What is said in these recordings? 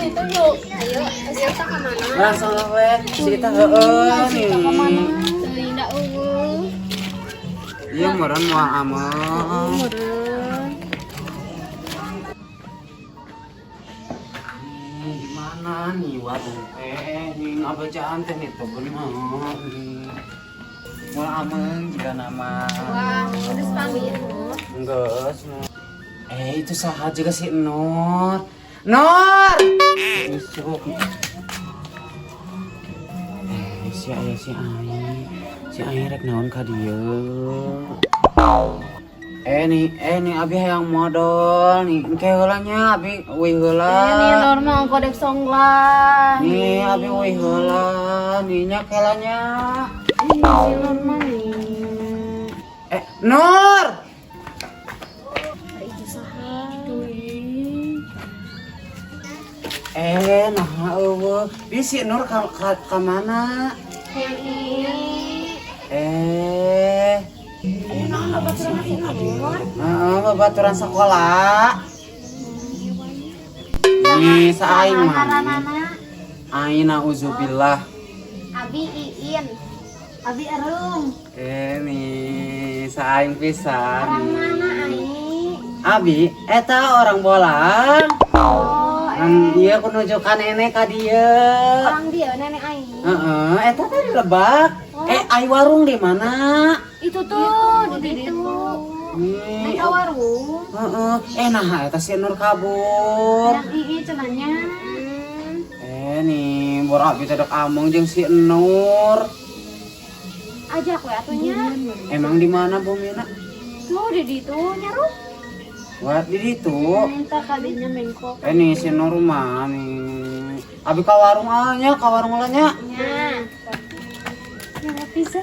Itu yuk. Ayo, ayo tak ke mana? Langsung lah we. Si kita heeh nih. Teuing da eueuh. Iya meureun moal ameng. Meureun. Nih, gimana nih warung teh nih ngabacaan teh nih tuh bener nih. Moal ameng juga nama. Wah, geus pamit. Enggak, eh itu saha juga si Nur. Nur! Isuk. Eh, si ayah si Ai. Si Ai rek naon ka dieu. Eh nih abi hayang modal nih. Engke heula nya abi euy heula. Ini Nur mah kodek songlah. Nih abi euy heula. Nih nya kela nya. Ini si Nur mah nih. Eh, Nur! Itu saha? Teuing. Eh, nah eueuh. Di si Nur ka mana? Hayang ini. Eh, Eh, naon babaturan si Nur? heeh, babaturan sekolah. Nih, saing mah. Ngaranana Aing nauzubillah. Abi Iin. Abi Erum. Eh, nih, saing pisan. Orang nih. mana Ai? Abi, eta orang bolang. Oh, Kan dia kunujukan nenek ka dieu. orang dia nenek Ai. Heeh, eta tadi lebak. Oh. Eh, ai warung di mana? Itu tuh, di situ. Nih, Naik ke warung. heeh. Eh, nah eta si Nur kabur. Yang Ii cenanya. Eh, nih, bor abi teh dek ameng jeung si Nur. Ajak we atunya. Emang di mana bumina? Tuh di ditu nyaruh. Buat di ditu. Minta kadinya mengkok. Eh nih si Nur mah nih. Abi ka warung nya, ka warung lah nya. Nya. Ya bisa.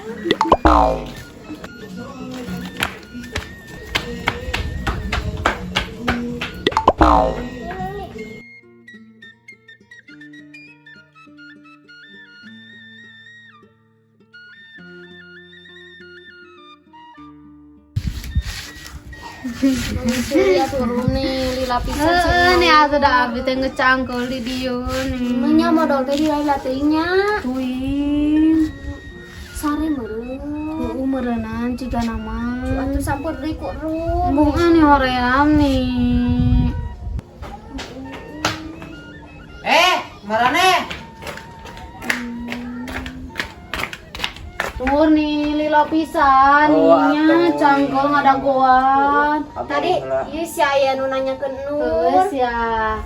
Surya turun nih lila pisan. Heeh, nih atuh da abi teh ngecangkeul di dieu nih. Nya modal teh dilila teuing nya. Tuing. Sare meureun. Heeh, meureunnan ciga nama. Atuh sampur deui ku rum. Bunga nih hoream nih. Eh, marane. Tur nih lila pisan Oh, nya atuh. cangkol ngadagoan. Tadi ieu si aya nu nanyakeun Nur. Geus ya.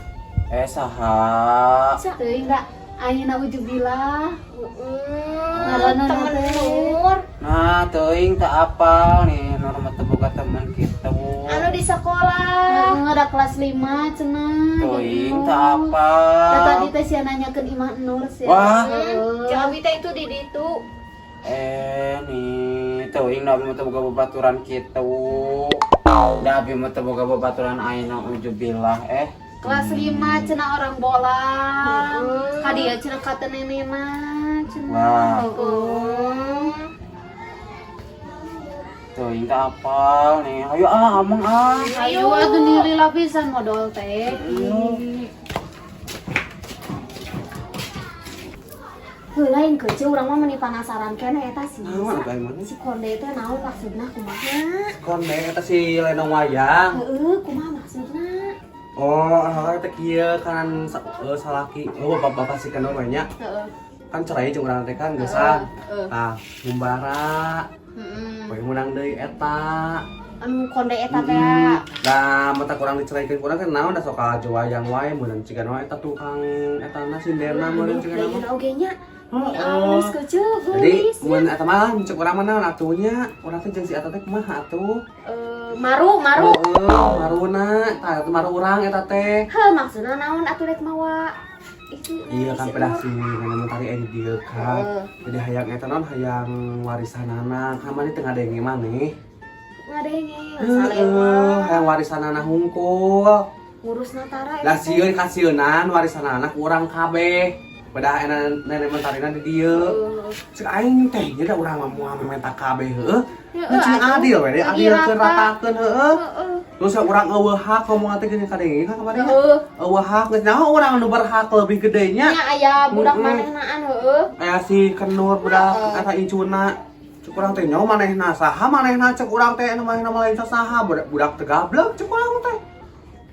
Eh saha? Teuing da ayeuna ujubillah. Heeh. Ngaranna Temen teh. Nur. Nah, teuing tak apal nih Nur mah teu boga teman kitu. Anu di sekolah. Heeh, ada kelas 5 cenah. Teuing Gitu. tak apal. Da tadi teh sia nanyakeun imah Nur sia. Wah. Heeh. Jeung abi teh itu di ditu. Eh nih, teuing da abi mah teu boga babaturan kitu. Da abi mah teu boga babaturan ayeuna ujubillah eh. Kelas 5 cenah orang bolang. Ka dieu cenah ka teh nenena cenah. Wah. Heeh. Teuing tak apal nih. Ayo ah, ameng ah. Ayo atuh nih lila pisan modal teh. Heuh lain kecil urang mah meuni penasaran keneh eta sih. Naon apa emang? Si konde teh naon maksudna kumaha? Konde eta si Lenong Wayang. Heeh, kumaha maksudna? Oh, hal teh kieu kanan salaki. Oh, bapak-bapak si kendor we nya. Heeh. Kan cerai jeung urang teh kan geusan. Heeh. Tah, ngumbara. Heeh. Poe menang deui eta. Anu konde eta teh. Nah, mata kurang diceraikan kurang kan naon da sok laju wayang wae meunang ciga wae eta tukang eta na sinderna meureun ciga Lain mah. oge nya. Heeh. Alus kecil Jadi geulis. mun eta mah cek urang mah naon atuh nya, urang teh jeung si eta teh kumaha atuh? Eh, maru, maru. Heeh, maruna, tah eta maru urang eta teh. Heuh, maksudna naon atuh rek mawa itu. Iya kan pedah si nenek mentari di dieu kan. Heeh. Jadi hayang eta naon hayang warisanana, kan maneh teu ngadenge maneh. Ngadenge, Heeh, salewa. hayang warisanana hungkul. Ngurus natara Lah sieun kasieunan warisanana ku urang kabeh. Pedah nenek mentarina di dieu. Cek aing teh nya da urang mah moal menta kabeh heueuh. Heeh, Cing atuh. adil we, Lagi adil keur rata. ratakeun heueuh. Heeh. Terus urang eueuh hak ngomong teh geuning kadenge kan kamari nya. Heeh. Eueuh hak geus nyaho urang nu berhak lebih gedenya. Nya aya budak Mm-mm. manehnaan heueuh. Aya si Kenur budak eta incuna. Cek urang teh nyaho manehna saha manehna cek urang teh anu manehna mah lain saha budak budak teh gablek cek urang teh.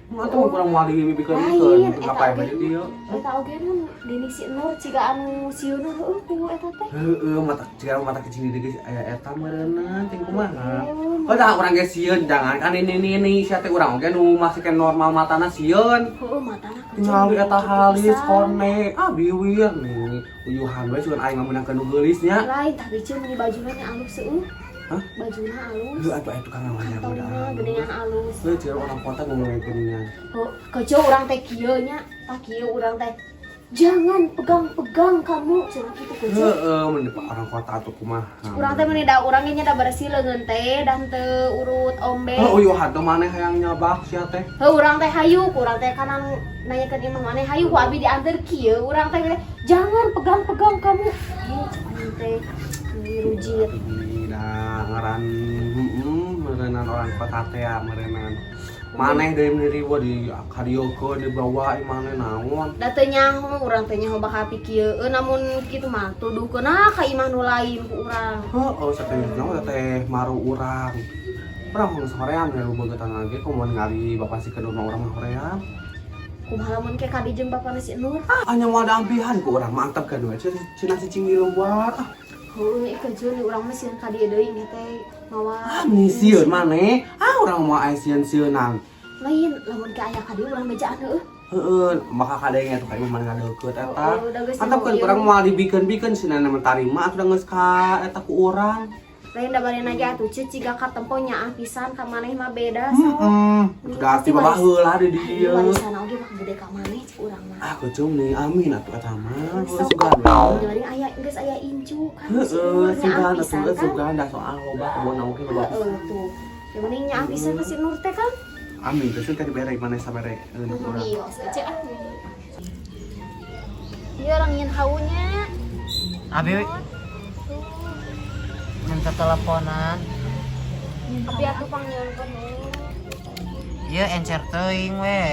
Atuh urang moal dibikeun-bikeun Lain, eta ngapain oge. bae di dieu. Eta oge nun dini si Nur ciga anu sieuna heueuh ku eta teh. Heeh, mata ciga mata kecil di geus aya eta meureunna ting kumaha. Oh, dah urang ge sieun jangan kan ini sia teh urang oge nu masih ke normal matana sieun. Heueuh matana kecil. Tingali eta halis kone, ah biwir nih. Uyuhan we cuman aing ngamenangkeun nu geulis nya. Lain tapi ceu meuni bajuna nya alus seueuh. Hah? Bajuna alus. Heuh atuh aya tukang ngawanya Kantongna muda. geuningan alus. Heuh ciga orang kota ngomong geuningan. Heuh, keceu urang teh kieu nya, tah kieu urang teh. Jangan pegang-pegang kamu cenah kitu keceu. Heeh, mun orang kota atuh kumaha. Urang teh meuni da urang ge nya da bersih leungeun teh dan teu urut ombe. Heuh uyuhan teh maneh hayang nyabak sia teh. Heuh urang teh hayu, ku urang teh kanan nanyakeun imah maneh hayu ku abi dianter kieu urang teh jangan pegang-pegang kamu. Heh, cek aing teh rujit. Nah, ngaran meureunan orang kota teh ya meureunan. Maneh deui meuni riweuh di kadiokeun dibawa maneh naon. Da teu nyaho urang teh nyaho bakal pikieun namun kitu mah tuduhkeun ah ka imah nu lain ku urang. Heeh, sateh nyaho teh maru urang. Urang mah sorean we beugetan lagi komo ningali bapak si kedua urang mah hoream. Kumaha lamun ke kadi jeung bapana si Nur? Ah, anya moal dampihan ku urang mah antep ka dua cenah si cing di luar. Ah, Heueuh kejeun urang mah sieun ka dieu deui nya teh mawa. ah nih sieun maneh. Ah urang moal aya sieun-sieunan. Lain lamun ke aya ka dieu urang bejaan heueuh. Heeh, maka kadenge tuh ka imah maneh ngadeukeut eta. Heeh, da geus Antep kan nyaho urang ieu. moal dibikeun-bikeun cenah mentari mah atuh da geus ka eta ku urang. Lain da bari nage atuh ceuk ciga katempo nyaah pisan ka maneh mah beda sok. Heeh. Berarti bapak heula di dieu. Warisan oge mah gede ka maneh cek urang mah. Ah, kecung nih, amin atuh eta mah. Sok. Sugan. Jadi aya geus aya incu kan si Heeh, Nur nyaah sugan pisan atuh kan. sugan da soal loba kebon oge loba. Heeh tuh. Yang penting nyaah pisan ka si Nur teh kan. Amin, terus kan dibere maneh sabere urang. Iya, cek ah. Iya orang nyin haunya. Abi minta teleponan. Abi atuh pangnyieunkeun nu. Ieu encer teuing we.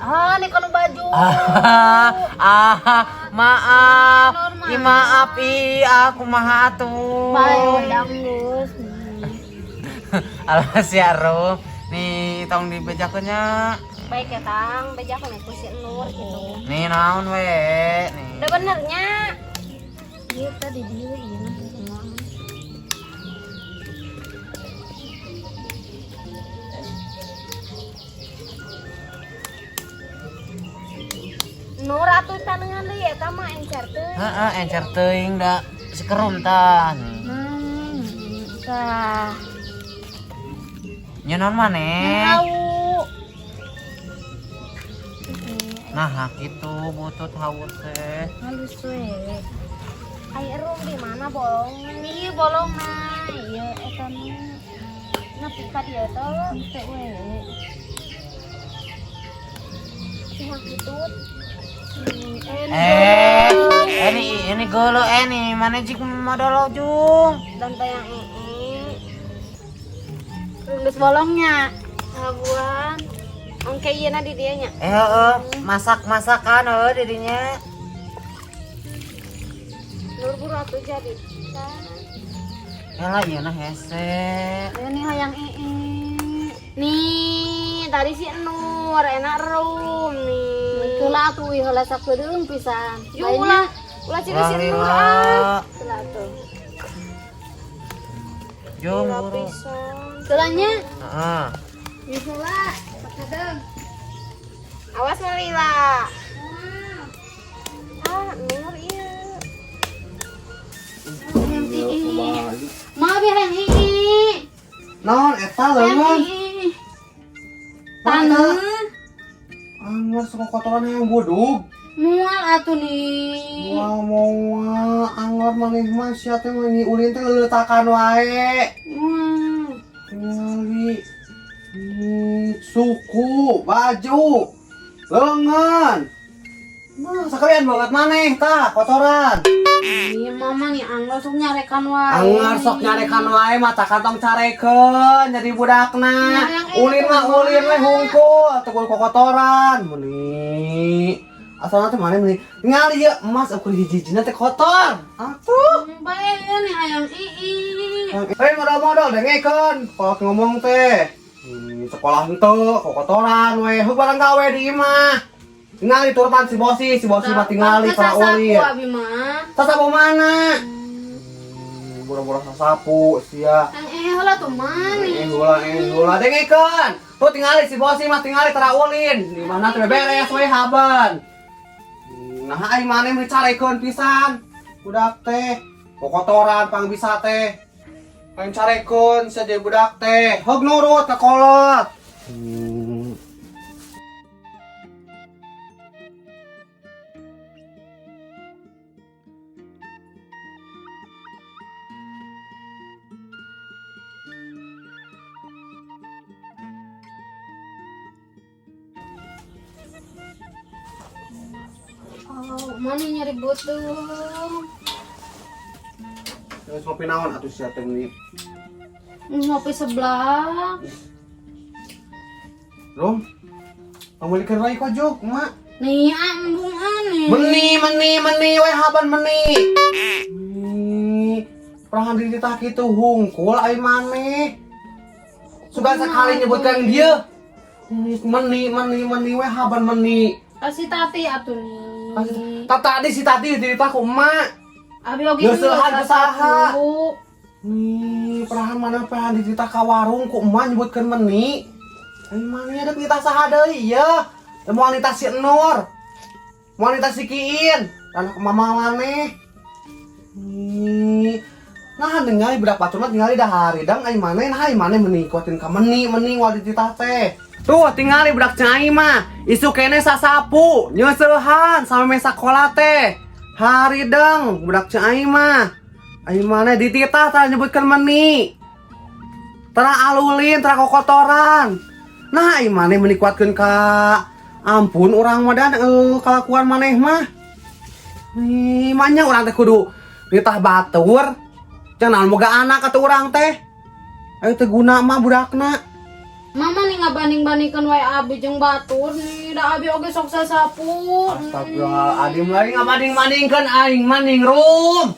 Ah, nih kalau baju. Ah, maaf. Ih, maaf ih, aku kumaha atuh. Bae danggus. Alas ya, Rum. Nih, tong dibejakeun nya. Baik ya Tang, bejakeun ku si Nur gitu. Nih naon we, nih. Udah benernya. Iya tadi dia iya mah semua. Nur atuh tanengan deui eta mah encer teuing. Heeh, encer teuing da si kerum tah. Nih. Tah. Nya naon maneh? Tahu. Nah, kitu butut haur teh. Halus we. Ai rum di mana bolong? Iya bolong nah, iya eta mah. Nepi ka dieu teh. Teu we. Pihak kitut. Ini gelo ini mana jik modal jung. Dan tayang ii. Geus bolongnya. Habuan. Engke ieu na di dieu nya. Heeh, masak-masakan heuh didinya. Nur buru atuh jadi. Yalah ieu na hese. Ini hayang ii. Nih, tadi si Nur enak rum nih. Keula atuh ieu heula sakedeung pisan. Yuk ulah, ulah ciri si Nur ah. Ulah Keula atuh. Jung buru. Pisan. Keulanya. Heeh. Ieu heula sakedeung. Awas Melila. Ah, Nur ieu. Hayang ii. Maaf ya hayang ii. Naon eta Hayang leungeun? ii. Taneuh. Anggar suka kotoran yang bodog. Mual atuh nih. Moal moal anggar maneh mah sia teh mah ni ulin teh leuletakan wae. Mual. Ningali suku, baju, lengan. Nah, sekalian banget maneh tah kotoran. Iya mama nih anggar sok nyarekan wae. Anggar sok nyarekan wae mata kantong carekeun jadi budakna. Ulin mah ulin we hungkul teu kudu kokotoran meuni. Asalna teh maneh meuni ningali ieu emas ukur hiji-hijina teh kotor. Atuh. Bae nih hayang ii. Eh modal-modal dengekeun kalau ngomong teh. Sekolah henteu kokotoran we heug barang gawe di imah. Tingali turutan si bosi mah tingali para ulin. Sasapu abi mah. Sasapu mana? Boro-boro sasapu sia. Yang heula tuh mana? Heula dengekeun. Tuh tingali si bosi mah tingali tara ulin. Di mana teh beres we haban. Nah ai maneh mah carekeun pisan. Budak teh kokotoran pang bisa teh. Lain carekeun sia jadi budak teh. Heug nurut ka kolot. Oh, mana nyari butuh. Terus ngopi naon atuh sia teh meuni? Ngopi sebelah. Rum. Pamulikeun wae kojok, Mak. Nih, ambung aneh. Meni, meni, meni, we haban meni. Perahan diri tah kitu hungkul ai maneh. Sugan sekali nyebutkan dia. Meni, meni, meni, we haban meni. Kasih tati atuh nih. Tadi si tati dititah ku emak. Abi oge Nyeusehan ku saha? sapu. Nih, perahan mana perahan dititah ka warung ku emak nyebutkeun meni. Ai maneh ada nitah saha deui ieu? Teu moal nitah si Enur. Moal nitah si Kiin. Dan mama maneh. Nih. Nah, ningali budak batur mah tingali dah haridang ai maneh, nah ai maneh meni kuatin ka meni, meni moal dititah teh. Tuh tingali budak cai mah, isu kene sasapu, nyeusehan sampe sakola teh. Haridang budak cai mah. Ai maneh dititah tah nyebutkeun meni. Tara alulin, tara kokotoran. Nah, ai maneh meni kuatkeun ka ampun urang mah dan kalakuan maneh mah. Nih, manya urang teh kudu nitah batur. Jangan naon boga anak atuh urang teh. Ayo teu guna mah budakna. Mama nih ngabanding-bandingkeun wae abi jeung batur nih, da abi oge sok sasapu. Astagfirullahaladzim lagi ngabanding-bandingkeun aing maning rum.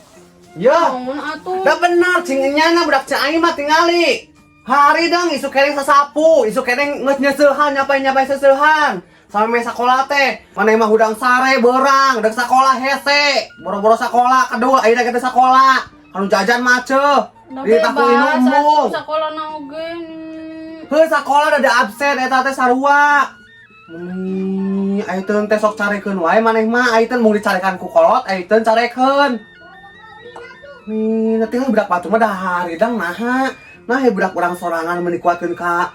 Ya, Naon atuh? da bener cing enyana budak cing aing mah tingali. Hari dong isu keneh sasapu, isu keneh geus nyeusehan nyapai-nyapai seseuhan. Sampe sakola teh, maneh mah hudang sare beurang, dek sakola hese, boro-boro sakola kedua ayeuna kita sakola. Anu jajan maceuh. Da Ditah ku bebas embung. atuh sakola na oge nih. Heuh sakola da absen eta teh sarua. Ayeuna teh sok carekeun wae maneh mah, ayeuna mung dicarekan ku kolot, ayeuna carekeun. Nih, nanti kan budak batur mah dah haridang naha. Nah, budak urang sorangan meni kuatkeun ka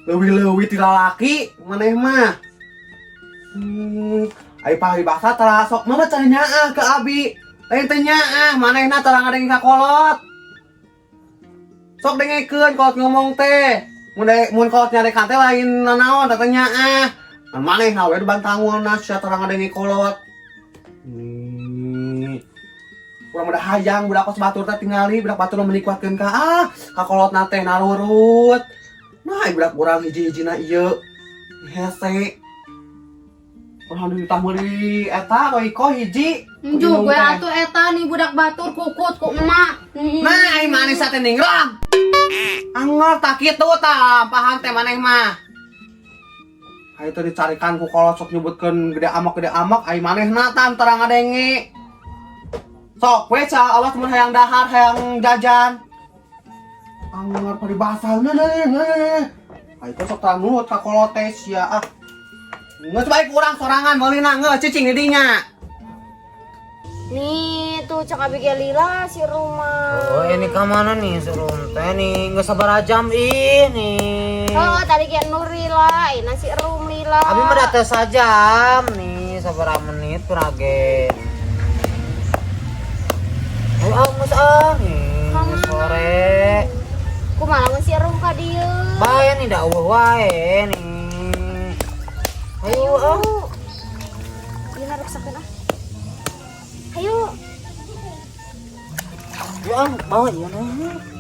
leuwih-leuwih ti lalaki maneh mah. Ai paribasa tara sok mama cari nyaah ke abi. Lain teh nyaah, manehna tara ngadengin ka kolot. Sok dengekeun kolot ngomong teh. Mun mun kolot nyarekan teh lain nanaon teh nyaah. Kan manehna we dibantangulna sia tara ngadenge kolot. Nih. Urang udah hayang budak kos batur teh tingali budak batur meni kuatkeun ka ka kolotna teh narurut. Nah, budak urang hiji-hijina ieu hese. Urang ditah meuli eta roiko hiji. Njuk we atuh eta nih budak batur kukut ku emak. Nah, ai maneh sate ningrum. Angor tak kitu tah lampahan teh maneh mah. Ai teh dicarikan ku kolot sok nyebutkeun gede amak ai manehna tan tara ngadenge. Sok we ca awas mun hayang dahar hayang jajan. Angor paribasa nah nah. Ai teh sok tara nurut ka kolot teh sia ah. Geus bae ku urang sorangan meulina geus cicing di dinya. Nih tuh cak abi ge lila si rumah. Oh, ini ke mana nih suruh teh nih? Nggak sabar jam ini. Oh, tadi ge Nur lila, ini si Rum lila. Abi mah datang sajam nih, sabar menit purage. Oh, ah, geus ah nih, sore. Kumaha lamun si Rum ka dieu? Bae nih da eueuh wae nih. Ayo ah. Ieu naruksakeun ah. Ayo. Wah, bawa ieu nah.